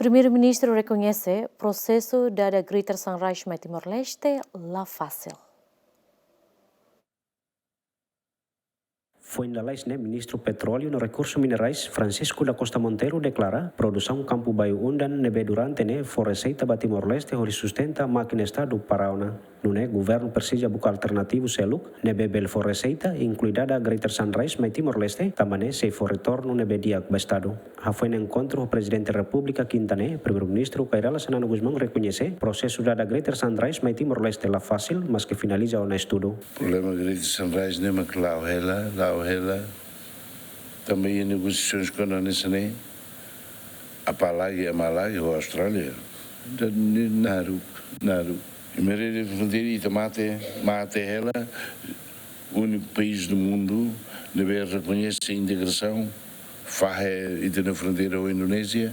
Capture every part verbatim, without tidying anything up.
Primeiru-Ministru rekoñese prosesu dada Greater Sunrise mai Timor-Leste la fasil. Foin lalais ne'e, Ministru Petróleu no Rekursu Minerais, Francisco da Costa Monteiro, deklara produsaun kampu bayu-undan ne'ebé durante ne'e fó reseita ba Timor-Leste hodi sustenta mákina Estadu para ona. Nune'e, governu presiza buka alternativu seluk ne'ebé bele fó reseita, inklui dada Greater Sunrise mai Timor-Leste, tanba ne'e sei fó retornu ne'ebé di'ak ba Estadu. Hafoin enkontru ho Prezidente Repúblika Kinta ne'e, Primeiru-Ministru Kay Rala Xanana Gusmão rekoñese prosesu dada Greater Sunrise mai Timor-Leste la fasil, maske finaliza ona estudu. Problema Greater Sunrise ne'e mak la'o hela, la'o hela. Tanba iha negosiasaun kona-ba hanesan ne'e, apá lagi, amá lagi ho Austrália. Entaun ne'e naruk, naruk. Iha rede fronteira ita mate, mate hela, úniku país do mundo ne'ebé rekoñese integrasaun, fahe ita-nia fronteira ho Indonézia.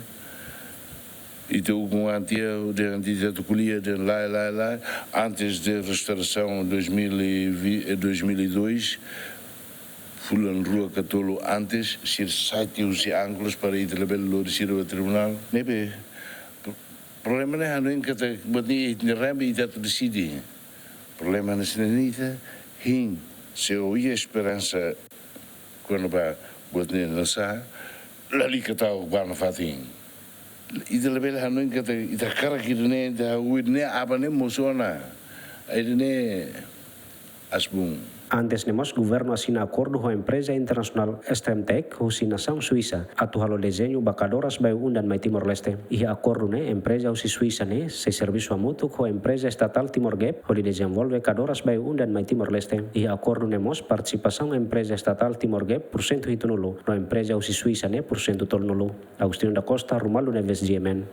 Ita ukun antes, de antes ita ko'alia dehan lae, lae, lae, antes de restaurasaun dois mil e vinte, eh, dois mil e dois, fulan rua ka tolu antes, sira sa'e tiha husi ANCLOS para ita labele lori sira ba tribunál. Ne'ebé, pro-, problema ne'e hanoin katak buat ne'e iha ita-nia rain, ita atu deside. Problema hanesan ne'e ita hein, se ó iha esperansa kona-ba buat ne'e nusá, lalika tau ba nafatin. Ita labele hanoin katak ita hakarak ida-ne'e, ita hahú ida-ne'e, aban ne'e mosu ona. Ida-ne'e aas-boot. Antes ne'e mós, governu asina akordu ho empreza internasionál Stramtec husi nasaun Suisa atu halo dezeñu ba kadoras bayu-undan mai Timor-Leste. Iha akordu ne'e, empreza husi Suisa ne'e sei servisu hamutuk ho empreza estatál Timor Gap hodi dezenvolve kadoras bayu-undan mai Timor-Leste. Iha akordu ne'e mós partisipasaun empreza estatál Timor Gap pursentu hitunulu, no empreza husi Suisa ne'e pursentu tolunulu. Agostinho da Costa, Romualdo Neves, G M N.